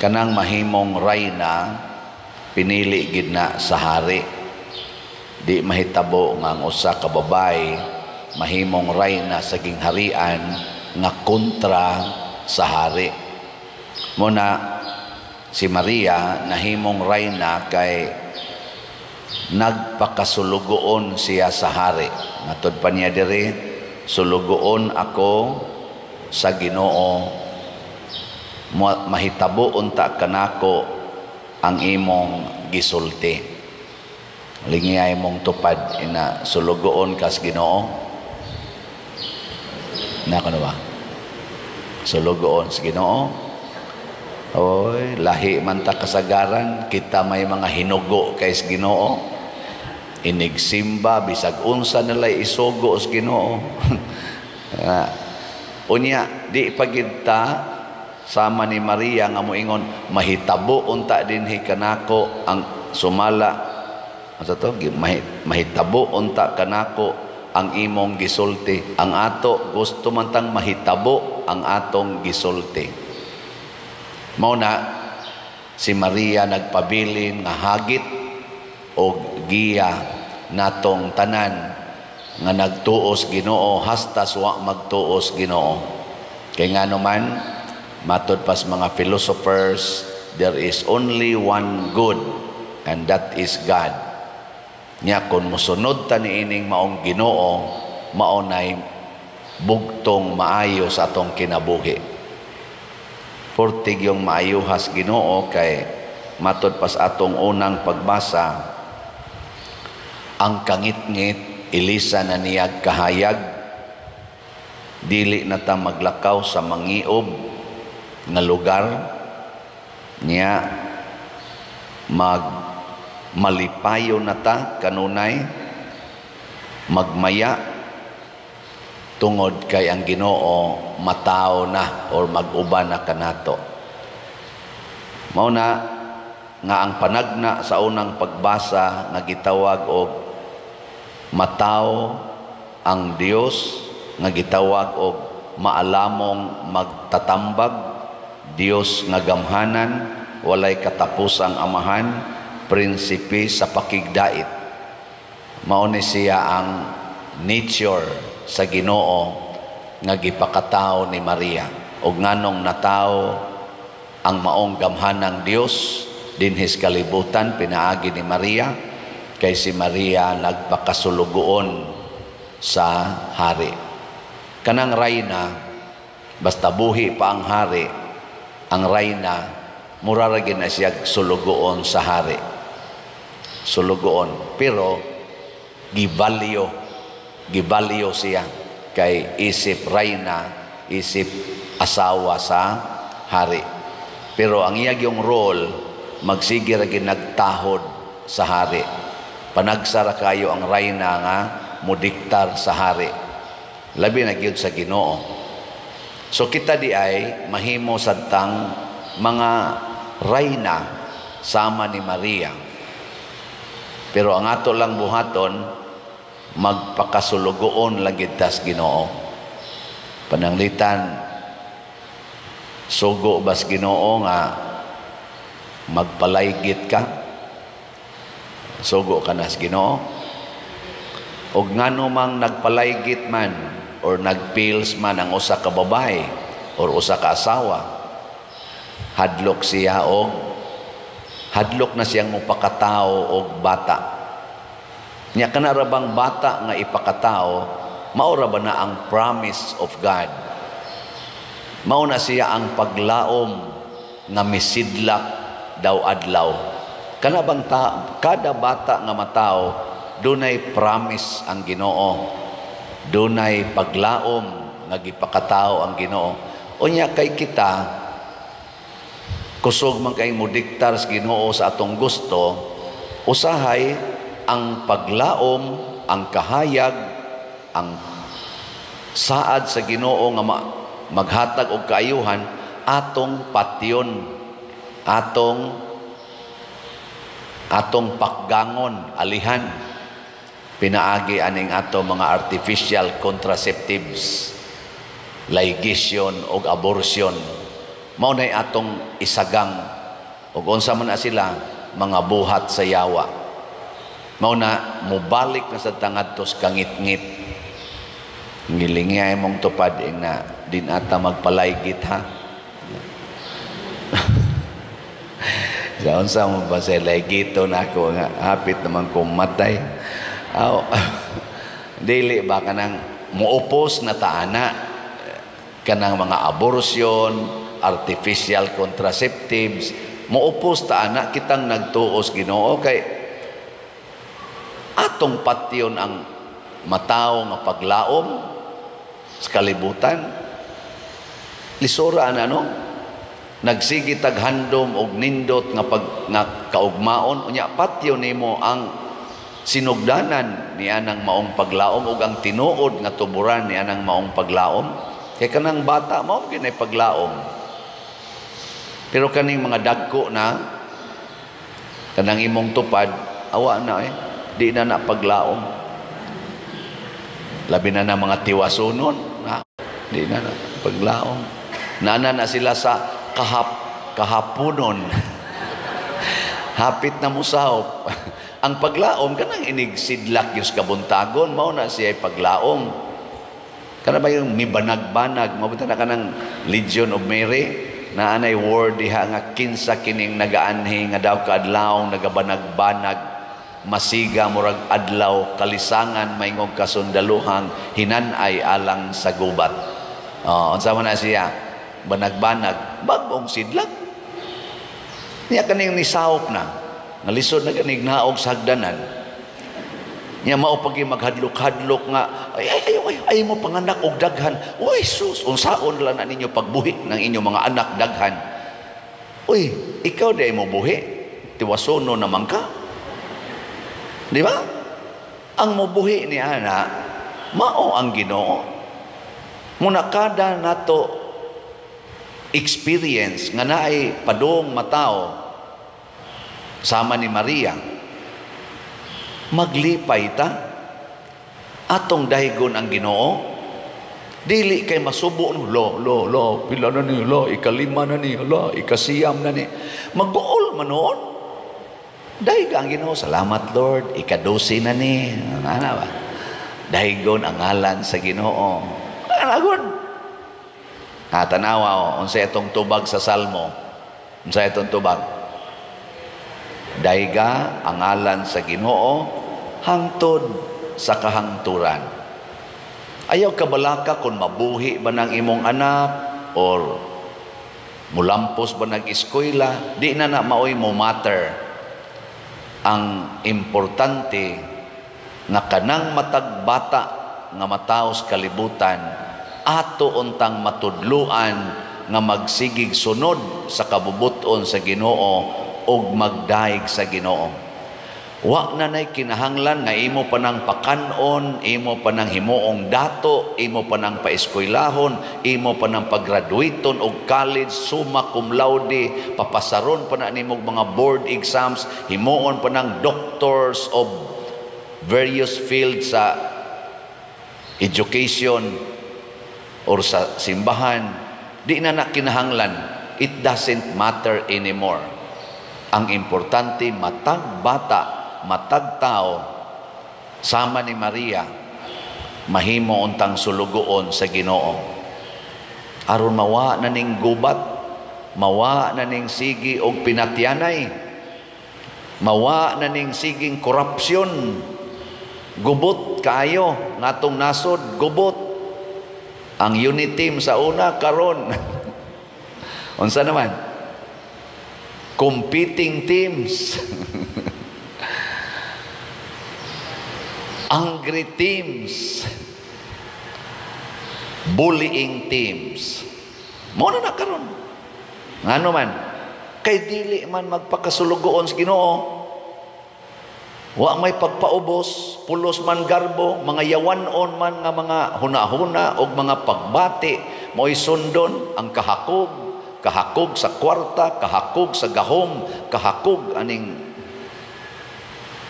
Kanang mahimong rayna, pinili gid na sa hari. Di mahitabo nga ang usa ka babae mahimong rayna sa gingharian nga kontra sa hari. Muna si Maria nahimong rayna kay nagpakasulugoon siya sa hari. Matod pa niya diri, "Sulugoon ako sa Ginoo, mahitabo unta kanako ang imong gisulti." Lingiyay mong tupad ina, "Sulugoon kas Ginoo." Na kuno ba? Sulugoon sa Ginoo. Oy, lahi man ta kasagaran, kita may mga hinugo kay sa Ginoo. Inigsimba bisag unsa nila isugo sa Ginoo. Unya, di pagid ta sama ni Maria nga moingon, "Mahitabo unta dinhi kanako ang sumala." Asa to? "Mahitabo unta kanako ang imong gisulti." Ang ato, gusto man tang mahitabo ang atong gisulti. Mao na si Maria nagpabilin nga hagit og giya natong tanan nga nagtuos Ginoo hasta wa magtuos Ginoo. Kay ngano man, matod pas mga philosophers, there is only one good and that is God. Nya kung mosunod ta niining maong Ginoo, mao nay bugtong maayo sa atong kinabuhi. Portig yung maayuhas Ginoo kay matod pas atong unang pagbasa, ang kangitngit ilisa na niyag kahayag, dili na ta maglakaw sa mangiob nga lugar niya, mag malipayo na ta kanunay, magmaya tungod kay ang Ginoo matawo na or mag-uban na kanato. Mao na nga ang panagna sa unang pagbasa nga gitawag og matawo ang Dios, nga gitawag og maalamong magtatambag, Dios nga gamhanan, walay katapusang Amahan, Prinsipe sa Pakigdait. Mao ni siya ang nature sa Ginoo nga gipakatao ni Maria. Og nganong natawo ang maong gamhanang Dios dinhis kalibutan pinaagi ni Maria? Kay si Maria nagpakasulugoon sa hari. Kanang rayna, basta buhi pa ang hari, ang rayna mura ra gyud na siya sulugoon sa hari. Sulugoon, pero givalue siya kay isip rayna, isip asawa sa hari. Pero ang iya yung role, magsige ra gyud nagtahod sa hari. Panagsara kayo ang rayna nga modiktar sa hari. Labi na gyud sa Ginoo. So kita di ay mahimo sadtang mga rayna sama ni Maria. Pero ang ato lang buhaton, magpakasulugoon lang gid tas Ginoo. Pananglitan sugo bas Ginoo nga magpalaygit ka? Sugo ka nas Ginoo? Og ngano mang nagpalaygit man or nagpills man ang usa ka babae or usa ka asawa, hadlok siya og hadlok na siyang mopakatao og bata. Nya kana ra bang bata nga ipakatao, mao ra ba na ang promise of God? Mao na siya ang paglaom nga misidlak daw adlaw. Kana bang kada bata nga matao, dunay promise ang Ginoo. Dunay paglaom nga gipakatao ang Ginoo. Unya kay kita kusog man kay modiktar sa Ginoo sa atong gusto, usahay ang paglaom, ang kahayag, ang saad sa Ginoo nga maghatag og kaayuhan, atong patyon, atong pakgangon, alihan pinaagi aning ato mga artificial contraceptives, ligation og abortion. Mao nay atong isagang ug unsa man na sila, mga buhat sa yawa. Mao na mobalik na sa tangadto sa kangitngit. Ngilingi mong tupad ing na din ata magpalaygit, ha. Sa unsa mo ba sa laygito na ako nga hapit naman ko matay. Aw, dili ba kanang muupos na taana kanang mga abortion, artificial contraceptives, muupos ta ana kitang nagtuos Ginoo kay atong patyon ang matawo nga paglaom sa kalibutan. Lisura ana, no? Nagsige tag handom og nindot nga pag nga kaugmaon, unya patyon nimo ang sinugdanan ni anang maong paglaom ug ang tinuod nga tuburan ni anang maong paglaom. Kay kanang bata mao gyud paglaom. Pero kaning mga dagko na kanang imong tupad, awa na eh, di na na paglaom. Labi na na mga tiwasunon na, di na na paglaom. Nana na sila sa kahaponon. Hapit na musahop. Ang paglaom kanang inig sidlak yus kabuntagon, mao na siya paglaom. Kana ba yung mibanag-banag, mabuta na kanang Legion of Mary na anay word diha nga kinsa kining nagaanhi nga daw kaadlaw nagabanag-banag, masiga murag adlaw, kalisangan maingog kasundaluhang hinanay alang sa gubat. Oh, unsa man na siya? Banag-banag, bag-ong sidlak. Niya kaning nisahop na, nalisod na ganig naog sa hagdanan. Niya mao pagi maghadlok-hadlok nga ay ay ay ay, ay mo panganak og daghan. Uy sus, unsaon lang na ninyo pagbuhi ng inyong mga anak daghan. Uy, ikaw di mo buhi, tiwasono naman ka. Di ba? Ang mobuhi ni ana, mao ang Ginoo. Muna kada nato experience nga naay padung matao sama ni Maria, maglipay ta, atong dahigon ang Ginoo. Dili kay masubo no, lo lo lo, pila na ni, lo, ikalima na ni, lo, ikasiyam na ni, magbuol man noon. Dahiga ang Ginoo, salamat Lord, ikadusi na ni, ana ba? Dahigon ang ngalan sa Ginoo. Ana. Ha, tanawa o, unsa itong tubag sa Salmo? Unsa itong tubag? Dayga ang ngalan sa Ginoo hangtod sa kahangturan. Ayaw kabalaka kung mabuhi ba ng imong anak or mulampos ba nag-eskwela, di na na maoy mo matter. Ang importante nga kanang matag bata nga mataos kalibutan, ato untang matudluan nga magsigig sunod sa kabubuton sa Ginoo ug magdaig sa Ginoo. Wa na nay kinahanglan nga imo pa nang pakanon, imo pa nang himuong dato, imo pa nang paeskwelahon, imo pa nang paggraduaton og college, summa cum laude, papasaron pa na nimo mga board exams, himuon pa nang doctors of various fields sa education or sa simbahan. Di na na kinahanglan. It doesn't matter anymore. Ang importante, matag bata, matag tao, sama ni Maria, mahimo untang sulugoon sa Ginoo. Aron mawa na ning gubat, mawa na ning sigi og pinatyanay, mawa na ning siging korupsyon. Gubot kaayo ngatong nasod, gubot. Ang unit team sa una karon. Unsa naman? Competing teams. Angry teams. Bullying teams. Mo na na karon. Ngano man? Kay dili man magpakasulugoon sa Ginoo. Wa may pagpaubos, pulos man garbo, mga yawanon man nga mga hunahuna og mga pagbati, mo'y sundon ang kahakog, kahakog sa kwarta, kahakog sa gahom, kahakog aning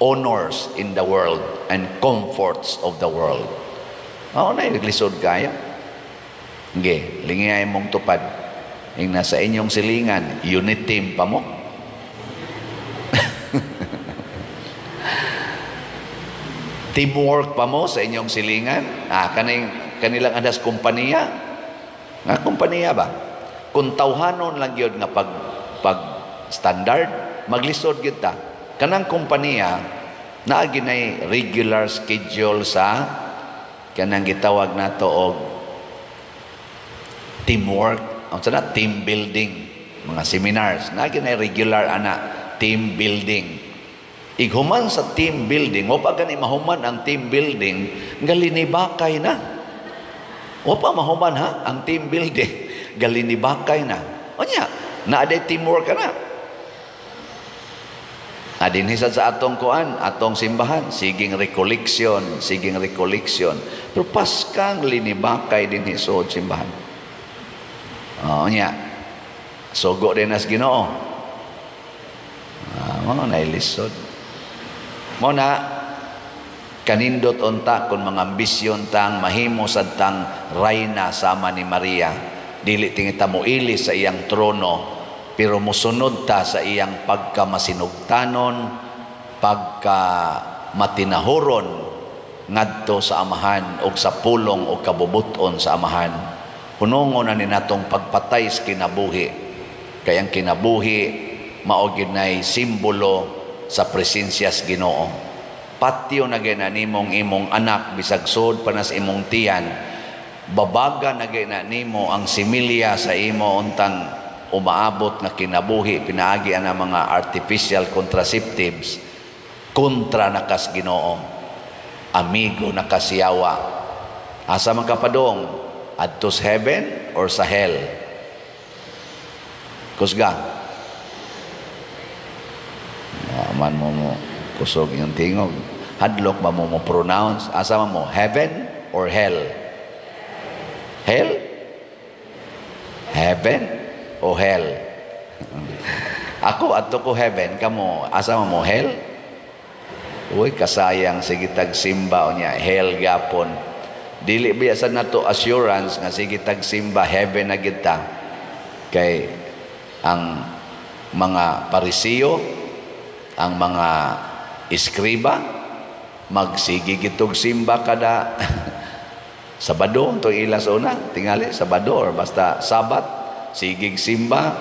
honors in the world and comforts of the world. Mao na naglisod kaya. Ge, lingay mong tupad. Ing nasa inyong silingan, unit team pa mo. Teamwork pa mo sa inyong silingan. Ah, kaning kanilang adas kompanya. Nga kompanya ba? Kung tawhanon lang gyud nga pag standard, maglisod gyud ta. Kanang kompanya naa ginay regular schedule sa kanang gitawag nato og teamwork, unsa na, team building, mga seminars, naa ginay regular ana team building. Ighuman sa team building, wa pa gani mahuman ang team building, galinibakay na. Wa pa mahuman ha ang team building, galinibakay na. Unya, naa day teamwork ka na. Adinhi sad sa atong kuan, atong simbahan, siging recollection, siging recollection. Pero paskang linibakay dinhi suod simbahan. Oh, nya. Sugo din nas Ginoo. Ah, mao na ilisod. Mao na kanindot unta kung mga ambisyon tang mahimo sad tang rayna sama ni Maria. Dili tingita mo ili sa iyang trono, pero mosunod ta sa iyang pagkamasinugtanon, pagkamatinahuron ngadto sa Amahan og sa pulong og kabubuton sa Amahan. Hunongon na ni natong pagpatay sa kinabuhi. Kay ang kinabuhi mao gyud nay simbolo sa presensya sa Ginoo. Patyo na gyud na nimong imong anak bisag sud pa na sa imong tiyan. Babaga na gyud na nimo ang similya sa imo untang umaabot nga kinabuhi pinaagi ang mga artificial contraceptives kontra na kas Ginoo. Amigo na kasiyawa. Asa man ka padong? Adto sa heaven or sa hell? Kusga. Man mo mo kusog yung tingog. Hadlok ba mo mo pronounce? Asa man mo? Heaven or hell? Hell? Heaven o hell? Ako adto ko heaven, kamo asa man mo hell? Uy, kasayang sige tag simba unya hell gyapon. Dili biya sa nato assurance nga sige tag simba heaven na gid ta. Kay ang mga Parisiyo, ang mga eskriba magsige gitog simba kada Sabado, to ila sa una, tingali Sabado or basta Sabat, sigig simba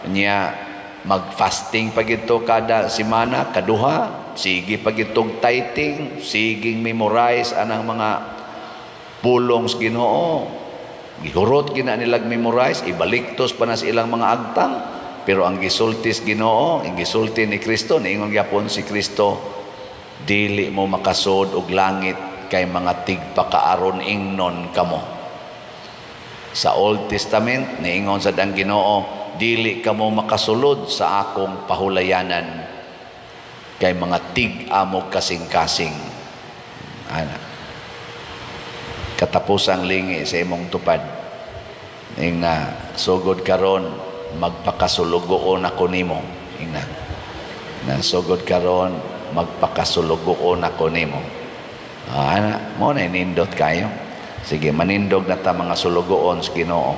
niya, magfasting pa gito kada semana kaduha, sige pa gitog tithing, siging memorize anang mga pulong sa Ginoo. Gihurot gina nilag memorize, ibaliktos pa na sa ilang mga agtang. Pero ang gisulti sa Ginoo, ang gisulti ni Kristo, niingon gyapon si Kristo, dili mo makasod og langit kay mga tigpakaaron ingnon kamo. Sa Old Testament, niingon sad ang Ginoo, dili kamo makasulod sa akong pahulayanan kay mga tig-amog kasing-kasing. Ana. Katapusang lingi sa imong tupad. Ingna, sugod karon magpakasulugoon ako nimo. Ingna. Na sugod karon magpakasulugoon ako nimo. Ana, mo na nindot kayo. Sige, manindog na ta mga sulugoon sa Ginoo.